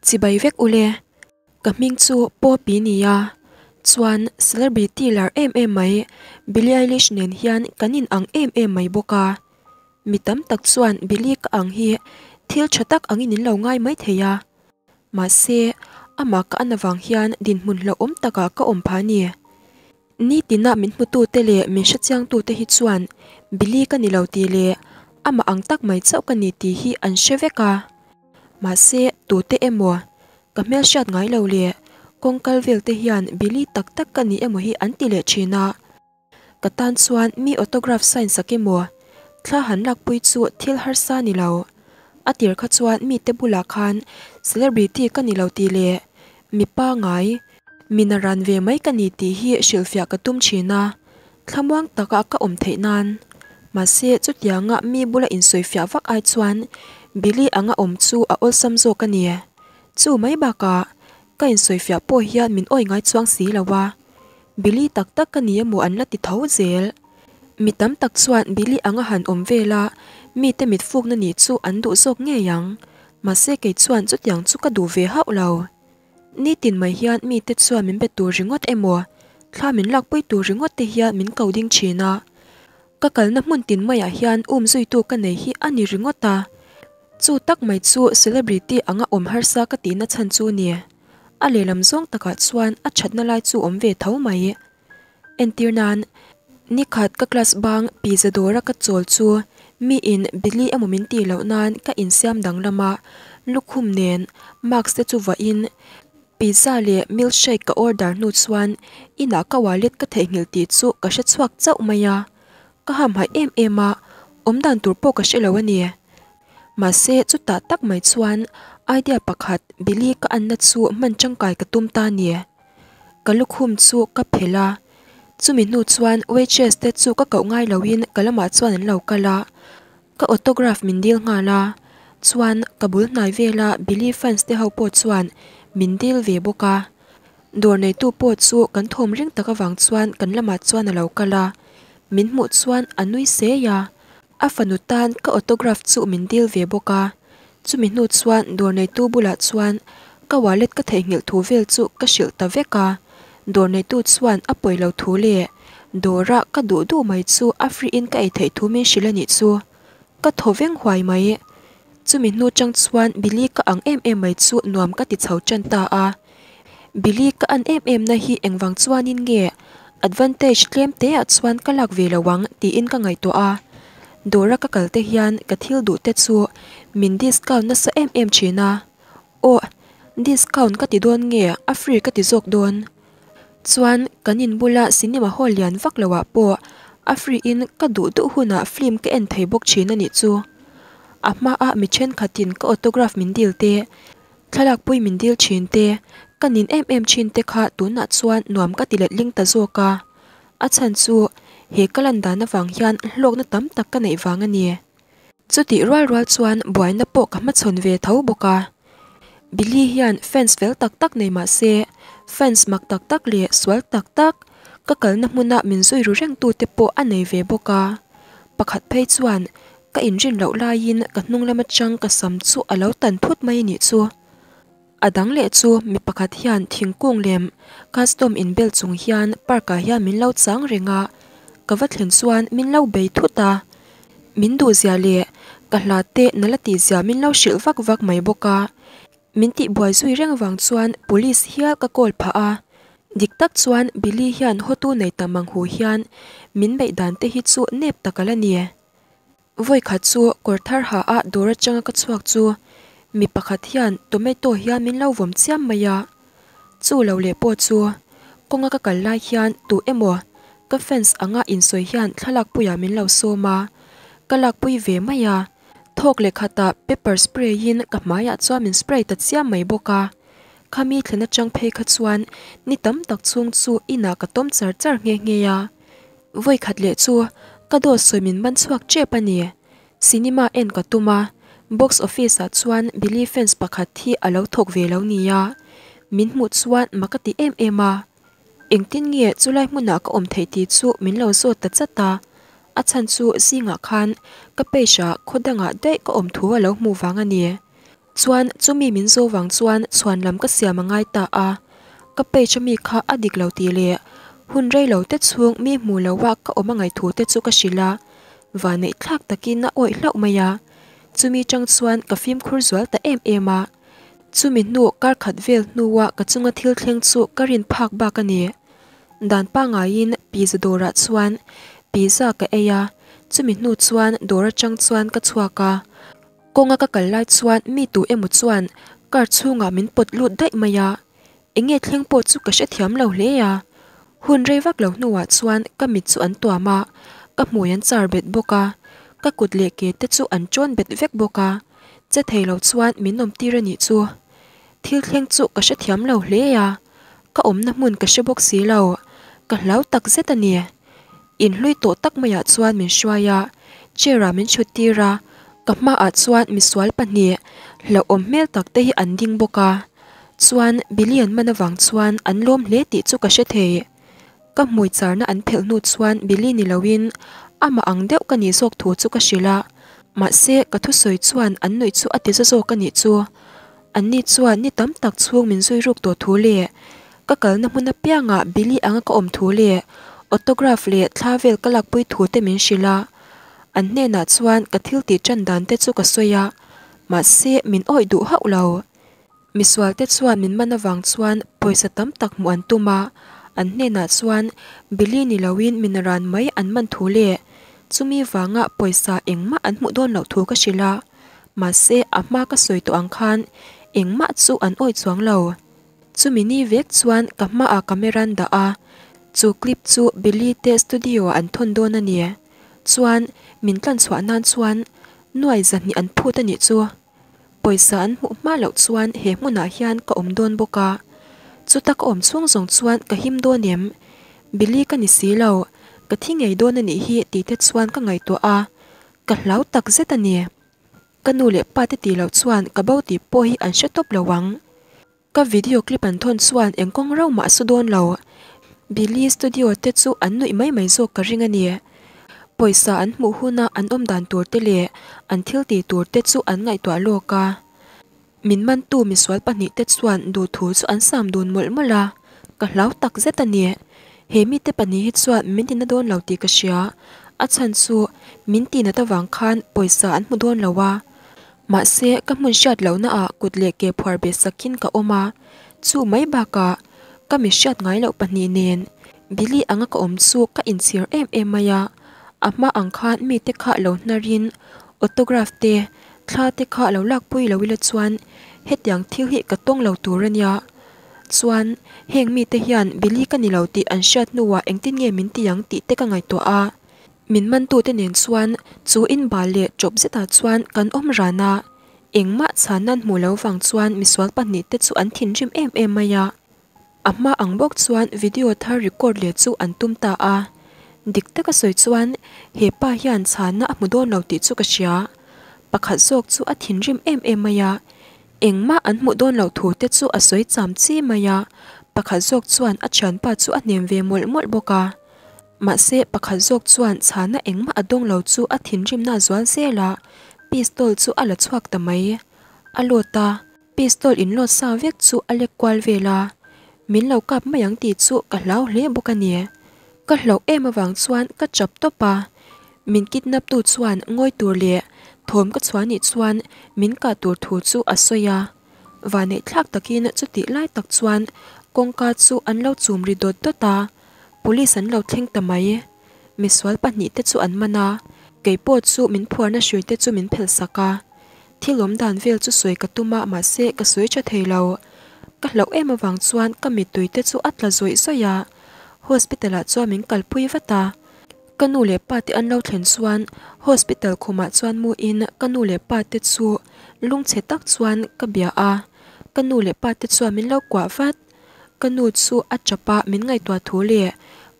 Chibai vek ule. Ka hming chu Poppy nia. Chuan celebrity lar em em mai Billie Eilish nen hian kan in ang em em mai bawk a. Mi tam tak chuan Billie ka ang hi thil tha tak angin in lo ngai mai thei a. Mahse, amah ka an avang hian dinhmun hlauhawm takah ka awm phah a ni. Nitina min hmutute leh min hrechiangtute hi chuan Billy ka ni lo tih leh amah ang tak mai chauh ka ni tih hi an hre vek a. Mahse, tute emaw, ka hmelhriat ngai lo leh kawng kal vel te hian Billy tak tak ka ni emaw hi an ti leh thin a. Ka tan chuan mi autograph sign sak emaw, thla han lakpui chu thil harsa ni lo. A tir kha chuan mite bulah khan celebrity ka ni lo tih leh mi pangai, mi naran ve mai ka ni tih hi hrilhfiah ka tum thin a, thlamuang taka ka awm theih nan. Mahse chutianga mi bula insawifiah vak ai chuan Billy anga awm chu a awlsam zawk a ni. Chu mai bakah ka insawifiah pawh hian min awi ngai chuang si lo a. Billy tak tak ka ni emaw an la ti tho zel. Mi tam tak chuan Billy anga han awm vel a, mite mit fukna nih chu an duh zawk ngei ang. Mahse kei chuan chutiang chu ka duh ve hauh lo. Nitin mai hian mite chuan min be tur ringawt emaw, thla min lakpui tur ringawt te hian min ko ding thin a. Ka kalna hmun tin maiah hian um zuitu ka nei hi a ni ringawt a. Chu tak mai chu celebrity anga awm harsa ka tihna chhan chu ni. A lehlam zawng takah chuan a thatna lai chu awm ve tho mai. Entir nan, nikhat ka class bang pizza dawra ka chawl chu miin Billy emaw min tih loh nan ka insiam danglam a, lukhum nen mask te chu vahin pizza leh milkshake ka order hnu chuan inah ka wallet ka theihnghilh tih chu ka hre chhuak chauh mai a. Ka hamhaih em em a, awmdan tur pawh ka hre lo a ni. Mahse, chutah tak mai chuan idea pakhat Billy ka anna chu hman tangkai ka tum ta ni. Ka lukhum chu ka phelh a, chumi hnu chuan waitress te chu ka koh ngai loin ka lamah chuan an lo kal a, ka autograph min dil nghal a, chuan ka bul hnai vela Billy fans te ho pawh chuan min dil ve bawk a. Dawr neitu pawh chu kan thawm ring tak avang chuan kan lamah chuan a lo kal a, min hmuh chuan a nui sei a. A fanu tan ka autograph chu min dil ve bawk a, chumi hnu chuan dawr neitu bulah chuan ka wallet ka theihnghilh thu vel chu ka hrilh ta vek a, dawr neitu chuan a pawi lo thu leh dawra ka duh duh mai chu a free in ka ei theih thu min hrilh a nih chu ka thaw veng huai mai. Chumi hnu chang chuan Billy ka ang em em mai chu nuam ka ti chho tan ta a, Billy ka an em em na hi engvang chuanin nge advantage tlem te ah chuan ka lak ve lo ang tiin ka ngaihtuah a. Dawra ka kal te hian ka thil duh te chu min discount nasa em em thin a. Aw, discount ka ti dawn nge a free ka ti zawk dawn? Chuan kan in bula cinema hall lian vak lo ah pawh a free in ka duh duh hunah film ka en thei bawk thin a nih chu. A hma ah mi thenkhatin ka autograph min dil te, Thlalak pui min dil thin te, ka nin em em thin te kha tunah chuan nuam ka ti letling ta zawk a. A chhan chu he ka lan dan avang hian hlawkna tam tak ka neih vang a ni. Chutih rual rual chuan buaina pawh ka hmachhawn ve tho bawk a. Billy hian fans fel tak tak nei mah se, fans mak tak tak leh sual tak tak ka kalna hmuna min zui ru reng tute pawh a nei ve bawk a. Pakhat phei chuan Ka inrin loh laiin ka hnung lam atang ka sam chu a lo tan thut mai a nih chu. A dang leh chu mi pakhat hian thingkung lem custom inbel chung hian park ah hian min lo chang reng a, ka va thlen chuan min lo bei thut a. Min duh zia leh ka hla te na la tih zia min lo hrilh vak vak mai bawk a. Min tihbuai zui reng vang chuan police hial ka call phah a, dik tak chuan Billy hian hotu nei tam ang hu hian min beih dan te hi chu nep tak a la ni. Vawi khat chu kawr thar ha a dawr atanga ka chhuak chu mi pakhat hian tomato hian min lo vawm chiam mai a, chu lo leh pawh chu kawnga ka kal lai hian tu emaw ka fans anga insawi hian thlalak puiah min lo sawm a, ka lakpui ve mai a. Thawk leh khatah pepper spray in ka hmaiah chuan min spray ta chiam mai bawk a, khami thlen atang phei kha chuan ni tam tak chhung chu inah ka tawm char char nghe nghe a. Vawi khat leh chu ka dawt sawi min man chhuak tep a ni. Cinema en ka tum a, box office ah chuan Billy fans pakhat hi a lo thawk ve lo nia. Min hmuh chuan mak a ti em em a. Engtin nge chulai hmunah ka awm theih tih chu min lo zawt ta chat a, a chhan chu zingah khan ka page ah khaw dangah daih ka awm thu a lo hmuh vang a ni. Chuan chumi min zo vang chuan chhuanlam ka siam a ngai ta a, ka page ami kha a dik lo tih leh hun rei lo te chhung mi hmu lo a ka awm a ngaih thu te chu ka hrilh a, vanneih thlak takin a awih hlauh mai a, chumi tang chuan ka fimkhur zual ta em em a. Chumi hnu kar khat vel hnua ka chunga thil thleng chu ka rin phak bak a ni. Dan pangaiin pizza dawrah chuan pizza ka ei a, chumi hnu chuan dawr atang chuan ka chhuak a. Kawnga ka kal lai chuan mi tu emaw chuan car chhungah min pawt lut daih mai a, enge thleng pawh chu ka hrethiam lo hle a. Hun rei vak lo hnuah chuan ka mit chu an tuam a, ka hmui an char bet bawk a, ka kut leh ke te chu an ṭawn bet vek bawk a. Che thei lo chuan min awm tir a nih chu. Thil thleng chu ka hrethiam lo hle a, ka awmna hmun ka hre bawk si lo, ka hlau tak zet a ni. Inhlui tawh tak maiah chuan min hruai a, chair ah min thut tir a, ka hmaah chuan misual pahnih hlauhawm hmel tak te hi an ding bawk a, chuan Billy an man avang chuan an lawm hle tih chu ka hre thei. Ka hmui charna an phelh hnu chuan Billy ni loin amah ang deuh ka nih zawk thu chu ka hrilh a, mahse ka thusawi chuan an nuih chu a ti za zawk a nih chu. Anni chuan ni tam tak chhung min zui ruk tawh thu leh ka kalna hmun apiangah Billy anga ka awm thu leh autograph leh thla vel ka lakpui thu te min hrilh a. An hnenah chuan ka thil tih tan dan te chu ka sawi a, mahse min awih duh hauh lo. Misual te chuan min man avang chuan pawisa tam tak hmuh an tum a, an hnenah chuan Billy ni loin min ran mai an man thu leh chumi vanga pawisa engmah an hmuh dawn loh thu ka hrilh a, mahse a hma ka sawi tawh ang khan engmah chu an awih chuang lo. Chumi ni vek chuan ka hmaah camera an dah a, chu clip chu Billy te studio ah an thawn dawn a ni. Chuan min tlanchhuah nan chuan nuai zahnih an phut a nih chu. Pawisa an hmuh hma loh chuan he hmunah hian ka awm dawn bawk a, chuta ka awm chhung zawng chuan ka him dawn em? Billy ka ni si lo, ka thi ngei dawn a nih hi tih te chuan ka ngaihtuah a, ka hlau tak zet a ni. Ka nu leh pa te tih loh chuan ka bo tih pawh hi an hre tawp lo ang. Ka video clip an thawn chuan eng kawng rau mah su dawn lo. Billy studio te chu an nuih mai mai zawk ka ring a ni. Pawisa an hmuh huna an awm dan tur te leh an thil tih tur te chu an ngaihtuah lawk a. Min mantu misual pahnihte chuan duhthu chu an sam dun mawlh mawlh a, ka hlau tak zet a ni. He mite pahnih hi chuan min tina dawn lo tih ka hria. A chhan chu min tinat avang khan pawisa an hmu dawn lo a. Mahse, ka hmun hriat lohna ah kut leh ke phuar be sakin ka awm a, chu mai bakah ka mi hriat ngai loh pahnih nen Billy anga ka awm chu ka inchhir em em mai a, a hma ang khan mite kha lo hnarin autograph te, thla te kha lo lakpui lo ila chuan hetiang thil hi ka tawng lo tur a nia. Chuan, heng mite hian Billy ka ni lo tih an hriat hnuah engtin nge min ti ang tih te ka ngaihtuah a. Min mantute nen chuan chu inbal leh ṭawp zetah chuan kan awm ran a, engmah chhan nan hmuh lo vang chuan misual pahnihte chu an thinrim em em mai a. A hma ang bawk chuan video thar record leh chu an tum ta a. Dik taka sawi chuan he pa hian chhanna a hmu dawn lo tih chu ka hria. Pakhat zawk chu a thinrim em em mai a, engmah an hmuh dawn loh thu te chu a sawi cham chi mai a, pakhat zawk chuan a thianpa chu a hnem ve mawlh mawlh bawk a. Mahse, pakhat zawk chuan chhana engmah a dawng lo chu a thinrimna a zual zel a, pistol chu a la chhuak ta mai. A load a, pistol inload sa vek chu a lek kual vel a, min lo kap mai ang tih chu ka hlau hle bawk a ni. Ka hlauh em avang chuan ka chap tawp a, min kidnap tu chuan ngawi tur leh thawm ka chhuah nih chuan min kah tur thu chu a sawi a. Vanneih thlak takin chutih lai tak chuan kawngka chu an lo chum ri dawt dawt a, Police an lo thleng ta mai. Misual pahnihte chu an man a, kei pawh chu min phuarna hruite chu min phelh sak a. Thil awm dan vel chu sawi ka tum a mahse ka sawi tha thei lo. Ka hlauh em avang chuan ka mittuite chu a tla zawih zawih a. Hospital ah chuan min kalpui vat a. Ka nu leh pa te an lo thlen chuan hospital khumah chuan mu in ka nu leh pa te chu lungchhe tak chuan ka bia a. Ka nu leh pa te chuan min lo kuah vat. Ka nu chu a tap a, min ngaihtuah thu leh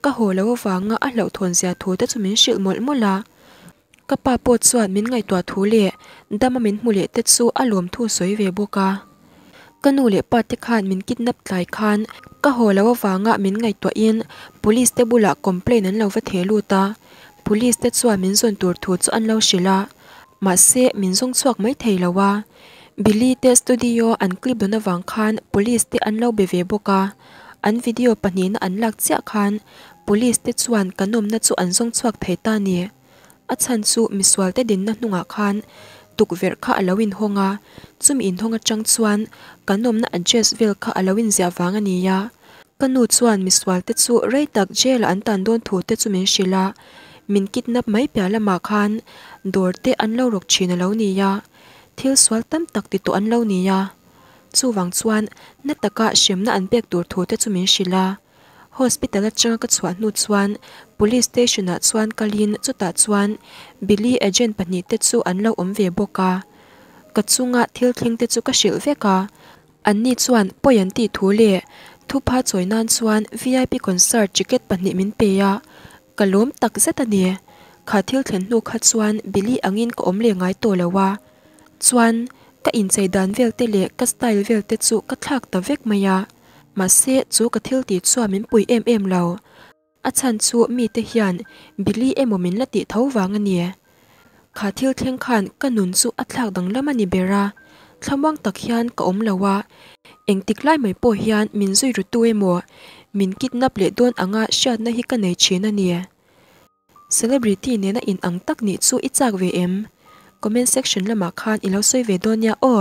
ka haw lo avanga a hlauhthawn zia thu te chu min hrilh mawlh mawlh a. Ka pa pawh chuan min ngaihtuah thu leh dama min hmu leh te chu a lawm thu sawi ve bawk a. Ka nu leh pa te khan min kidnap tlai khan ka haw lo avanga min ngaihtuahin police te bulah complaint an lo va theh lut a, police te chuan min zawn tur thu chu an lo hrilh a, mahse min zawng chhuak mai thei lo a. Billy te studio an clip dawn avang khan police te an lo be ve bawk a, an video pahnihna an lak chiah khan police te chuan kan awmna chu an zawng chhuak thei ta a ni. A chhan chu misual te dinna hnungah khan tukverh kha a lo inhawng a, chumi inhawng atang chuan kan awmna address vel kha a lo inziah vang a ni a. Ka nu chuan misual te chu rei tak jail ah an tan dawn thu te chu min hrilh a, min kidnap mai piah lamah khan dawr te an lo rawk thin a lo ni a, thil sual tam tak ti tawh an lo ni a. Chuvang chuan na taka hremna an pek tur thu te chu min hrilh a. Hospital atanga ka chhuah hnu chuan Police Station ah chuan kalin chutah chuan Billy agent pahnihte chu an lo awm ve bawk a. Ka chunga thil thleng te chu ka hrilh vek a. Anni chuan pawi an tih thu leh thupha chawi nan chuan vip concert ticket pahnih min pe a, ka lawm tak zet a ni. Kha thil thlen hnu kha chuan Billy angin ka awm leh ngai tawh lo a. Chuan ka inchei dan vel te leh ka style vel te chu ka thlak ta vek mai a. Mahse chu ka thil tih chuan min pui em em lo. A chhan chu mite hian Billy emaw min la tih tho vang a ni. Kha thil thleng khan ka nun chu a thlak danglam a ni ber a, thlamuang tak hian ka awm lo a, engtik lai mai pawh hian min zui ru tu emaw min kidnap leh dawn anga hriatna hi ka nei thin a ni. Celebrity nena in ang tak nih chu i chak ve em? Comment section lamah khan i lo sawi ve dawn nia aw.